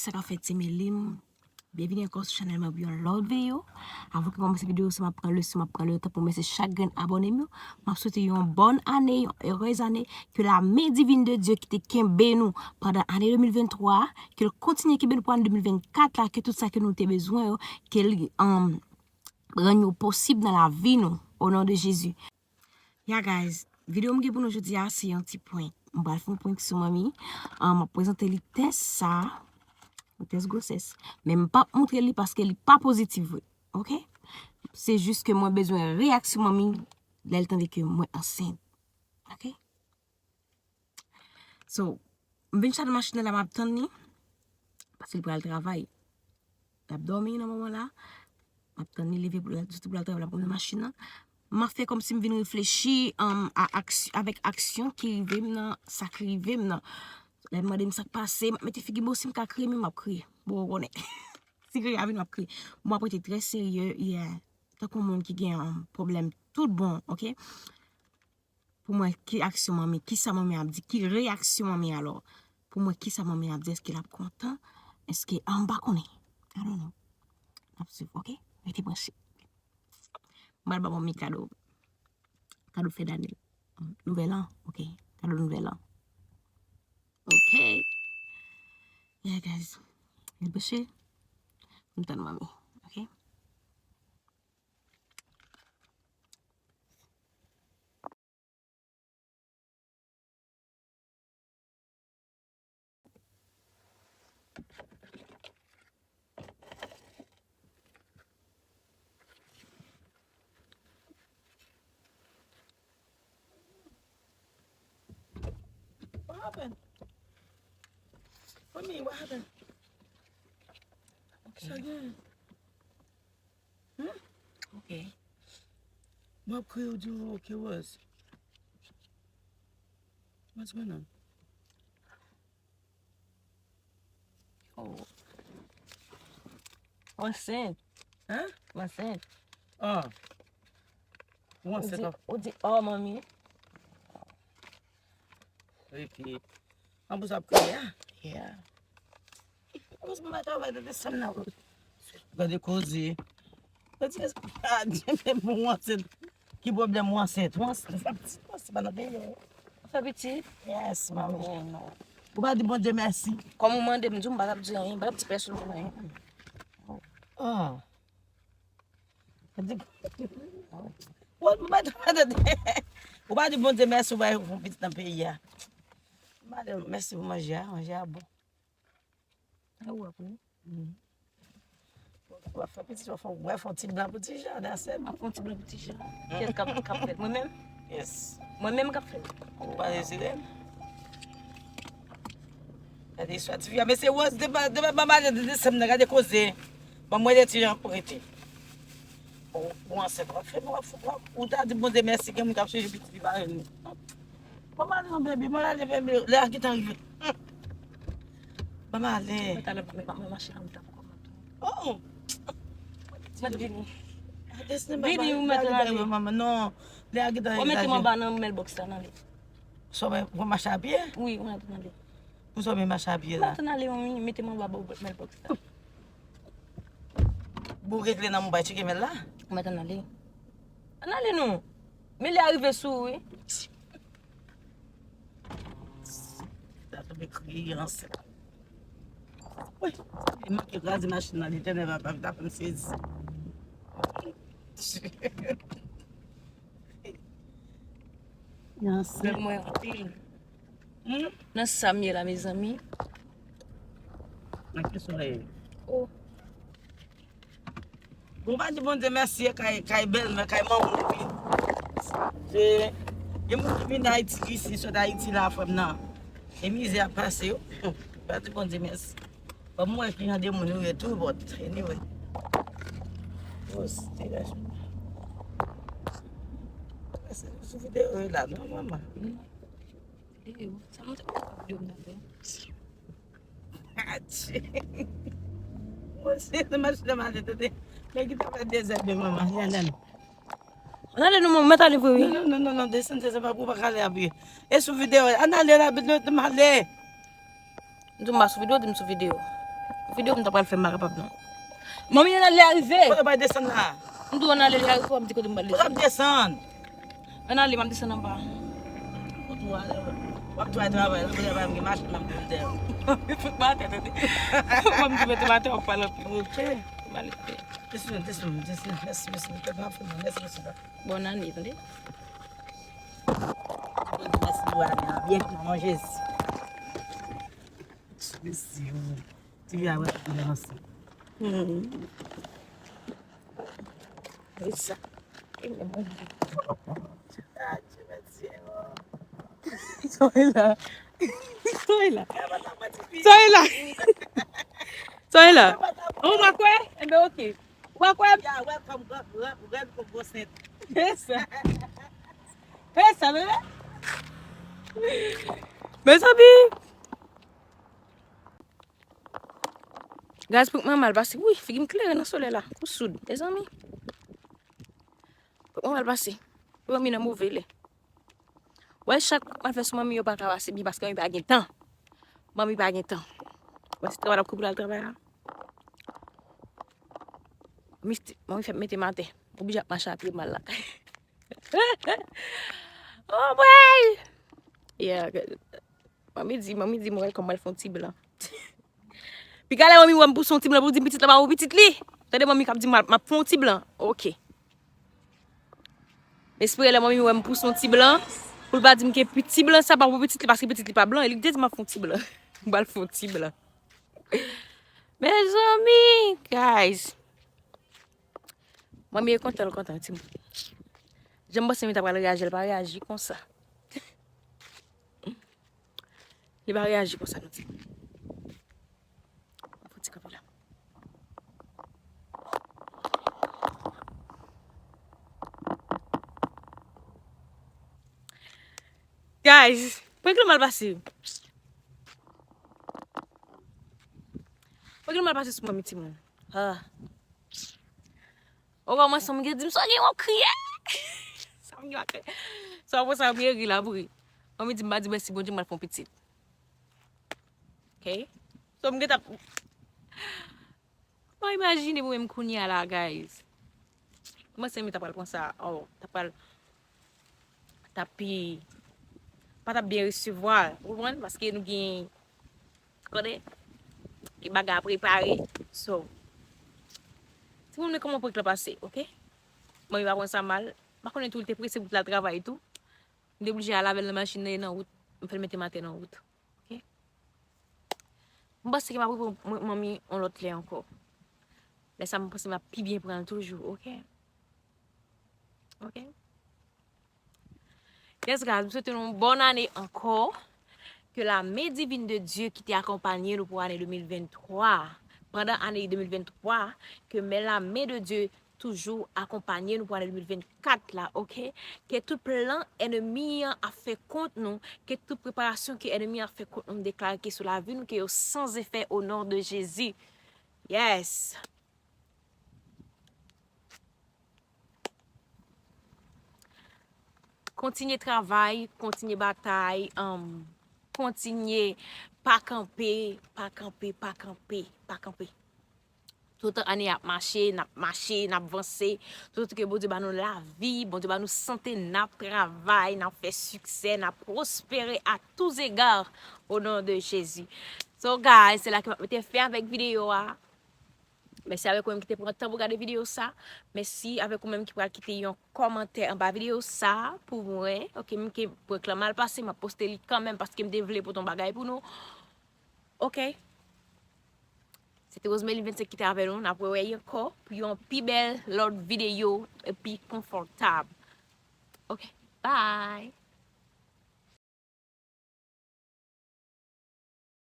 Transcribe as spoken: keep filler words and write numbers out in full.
Sa k ap fèt, se Melim. Byenvini ankò sou chanèl mwen pou yon lòt videyo. Avan ke m kòmanse videyo sa, m ap pran leson, m ap pran letan pou remèsye chak grenn abòne m yo. M ap swete yon bòn ane, yon erèz ane, ke la men divin de Dye ki te kenbe nou pandan ane de mil venntwa a, ke l kontinye kenbe nou pou ane de mil vennkat la, ke tout sa ke nou te bezwen yo, ke l, um, rann yo posib nan lavi nou, o non de Jezi. Yeah, guys, videyo m gen pou nou jodi a, se yon ti prank. M pral fè yon prank sou manmi. Ah, m ap prezante li tès sa, yon tès gwosès. Men m p ap montre li paske li pa pozitif vre, oke? Se jis ke mwen bezwen reyaksyon manmi lè l tande ke mwen ansent, oke? So, m vin chita nan machin nan la, m ap tann li, paske li pral travay. L ap dòmi nan moman la. M ap tann li leve pou l, soti pou l al travay, l ap konduit machin nan. M ap fè kòmsi m vin reflechi, um, a aksy-, avèk aksyon ki rive m nan, sa k rive m nan. Lè l mande m sa k pase, m ap mete figi m o, si m ka kriye, men m ap kriye. Bon, ou konnen. Si kriye a vini, m ap kriye. Bon, m ap rete trè serye, yeah. Tankou moun ki gen, um, pwoblèm tout bon, oke? Pou mwen, ki aksyon manmi, kisa manmi ap di, ki reyaksyon manmi alò? Pou mwen, kisa manmi ap di, èske l ap kontan? Èske, ah, m pa konnen. I don't know. N ap swiv, oke? Rete branche. M pral ba manmi kado. Kado fè dane. Nouvèl an, oke. Kado nouvèl an. Oke. Yeah, guys. Rete branche. M tann manmi, oke? What happened? What mean, what happened? Sa gen? Hmm? Ok. M ap kriye, w di w ok, Rose. What's going on? Oh. Mwen ansent. Hein? Mwen ansent. Ah. Ou ansent, hein? Ou di, oh, manmi. Epi, an plus ap kriye a. Yeah. An plus mwen pa travay nan desanm nan. Gade koze. Gade koze. Ah, Dye, men bon, ou ansent. Ki pwoblèm ou ansent? Ou ansent, ou fè pitit, ou ansent pa nan peyi a. Ou fè pitit? Yes, manmi. Oh, non. Ou pa di Bondye mèsi. Kòm ou mande m, di m pa t ap di anyen, m pa t ap di pèsonn anyen. Ah. Ou pa di, ou pa di Bondye mèsi, ou bay yon pitit nan peyi a. Mèsi pou manje a, manje a bon. A ou ap wi. W ap fè pitit, w ap fè, w ap fè yon ti blan pou Ti Jan, that's it. W ap fè yon ti blan pou Ti Jan. Kiyès k ap, k ap fè l? Mwen menm? Yes. Mwen menm k ap fè l. Ou pa deside? Gade istwa tifi a, mesye Rose, depi, depi manman de desanm nan, gade koze. Ban mwen de Ti Jan pou rete. Ou, ou ansent, w ap fè, w ap, w ap, ou ta di Bondye mèsi, gen moun k ap chèche pitit li pa jwenn li. Ban m ale non, baby, ban m ale, baby, lè a gentan rive. Ban m ale. Mwen talè, mwen, mwen mache nan mitan kòman tou. Oh! Mwen vini. Vini, ou mèt ale. Non, lè a gentan rive. Ou mete m anba nan mailbox la, nan li. Sou mwen, mwen mache a pye? Wi, ou mèt ale. Pou sa w vin mache a pye la? Mwen antann ale, manmi, mete m anba bò mailbox la. Boure kle nan men w, bay tcheke mèl la. Mwen antann ale. Ann ale non. Men lè a rive sou ou, wi. Ta tonbe kriye ansent. Wi, li manke kraze machin nan, Letènèl papa, ta fè m sezi. Nan sa. Bèl mwen anpil. Hmm? Nan sa m ye la, mezanmi. Nan ki solèy? Oh. Bon, pa di Bondye mèsi, e kay, kay bèlmè, kay manman w vin. Se, gen moun ki vin Ayiti isi, sot Ayiti la, frè m nan. E mizè ap pase yo. Pa di Bondye mèsi. Ban m wè ki jan de moun yo ye tou, but anyway. Rose, degaj. Sou videyo la, non, manman? Videyo? Sa mwen te videyo m nan fè. Atchi. Mwen se nan machin nan m ale, tande. Nèg ki ta fè dezèbe, manman. Ann ale. Ann ale non, manman, mèt ale vre, wi. Non, non, non, non, non, desann, desann, pa pou pa ka ale a pye. E sou videyo, ann ale la, bit, m ale. M di w m pa sou videyo, di m sou videyo. Videyo m ta pral fè m pa kapab non. Manmi, ann ale, li rive. Kote w pral desann la? M di w ann ale, li rive, m di kote m pral desann. Kote w ap desann? Ann ale, m ap desann anba. Kote w ale? W ap travay, travay, la, travay, m gen machin, m ap vin dèyè. Fout m atè, tande. Fò m di mete m atè, w ap pale anpil. Ok. M ale. Desann, desann, desann, mèsi, mèsi, mèsi, mèsi, mèsi. Bòn ane, tande. Mèsi pou ane a, byen, nan non Jezi. Jezi, ti vi a wè pou nan ansanm. Hmm. E sa. E men mwen. Ah, Dieu merci. Soyez là. Soyez là. Soyez là. Soyez là. Ou pa kwè? Enben, ok. Ou pa kwè? Ya, welcome, grand, grand, grand, grand, grand Saint. E sa. E sa, bebe. Mezanmi. Guys, pou mwen mal pase. Wi, figi m klere nan solèy la. Ou soud, mezanmi. Pou mwen mal pase. Pou mwen nan move lè. Wè, chak mwen fè sou manmi yo pa ka pase byen paske manmi pa gen tan. Manmi pa gen tan. Wè, se travay l ap kouri pou l al travay la. Manmi fè mete m atè. Oblije ap mache a pye mal la. Oh boy! Yeah, manmi di, manmi di mwen kòm mwen fè yon ti blan. Piga lè manmi wè m pouse yon ti blan pou l di pitit la pa pou pitit li. Tande manmi k ap di m ap fè yon ti blan. Ok. M espere lè manmi wè m pouse yon ti blan, pou l pa di m ke ti blan sa pa pou pitit li, paske pitit li pa blan, e li te di m ap fè yon ti blan. M pral fè yon ti blan. Mezanmi, guys. Manmi e kontan l kontan, timoun. Jan m panse m ta pral reyaji, l pa reyaji konsa. Li pa reyaji konsa, non, timoun. Fò ti kanpe la. Guys, prank lan mal pase. Prank lan mal pase sou manmi timoun. Ah. Ou kòmanse, m gen di m sa gen yon kriye. Sa m gen yon kriye. Sa apre sa, m gen ri la pou ri. Manmi di m pa di mèsi Bondye, m al fè yon pitit. Ok? So, m gen t ap Mwen imajine mwen menm kounye a la, guys. Mwen se mwen ta pral pran sa, oh, ta pral, ta pi, pa ta byen resevwa, ou konprann? Paske nou gen, konnen, gen bagay a prepare. So, timoun mwen kòman prank lan pase, ok? Mwen pa pran sa mal. M pa konnen tou, li te prese pou l al travay tou. M te oblije al avè l nan machin nan, e nan wout. M fè l mete m atè nan wout. Ok? M panse ke m ap reprann mwen, manmi yon lòt lè ankò. Lè sa, m panse m ap pi byen pran l toujou, ok? Ok? Yes, guys, m swete nou yon bòn ane ankò. Ke lame divin de Dye ki te akonpanye nou pou ane de mil venntwa, pandan ane de mil venntwa, ke men lame de Dye toujou akonpanye nou pou ane de mil vennkat la, ok? Ke tout plan ènmi an ap fè kont nou, ke tout preparasyon ke ènmi an ap fè kont nou, m deklare ke sou lavi nou, ke yo san efè o non de Jezi. Yes! Kontinye travay, kontinye batay, um, kontinye pa kanpe, pa kanpe, pa kanpe, pa kanpe. Toutan ane ap mache, n ap mache, n ap vanse. Toutan ke Bondye ba nou lavi, Bondye ba nou sante, n ap travay, n ap fè siksè, n ap pwospere à tous égards, au nom de Jésus. So, guys, se la ke m ap mete fen avèk videyo a. Mèsi avèk ou menm ki te pran tan pou gade videyo sa. Mèsi avèk ou menm ki pral kite yon kòmantè anba videyo sa pou mwen. Ok, menm ke prank lan mal pase, m ap poste li kanmenm paske m te vle pote yon bagay pou nou. Ok. Se te Rosemary vennsenk ki te avè nou. N ap wè ankò pou yon pi bèl lòt videyo e pi konfòtab. Ok, bye.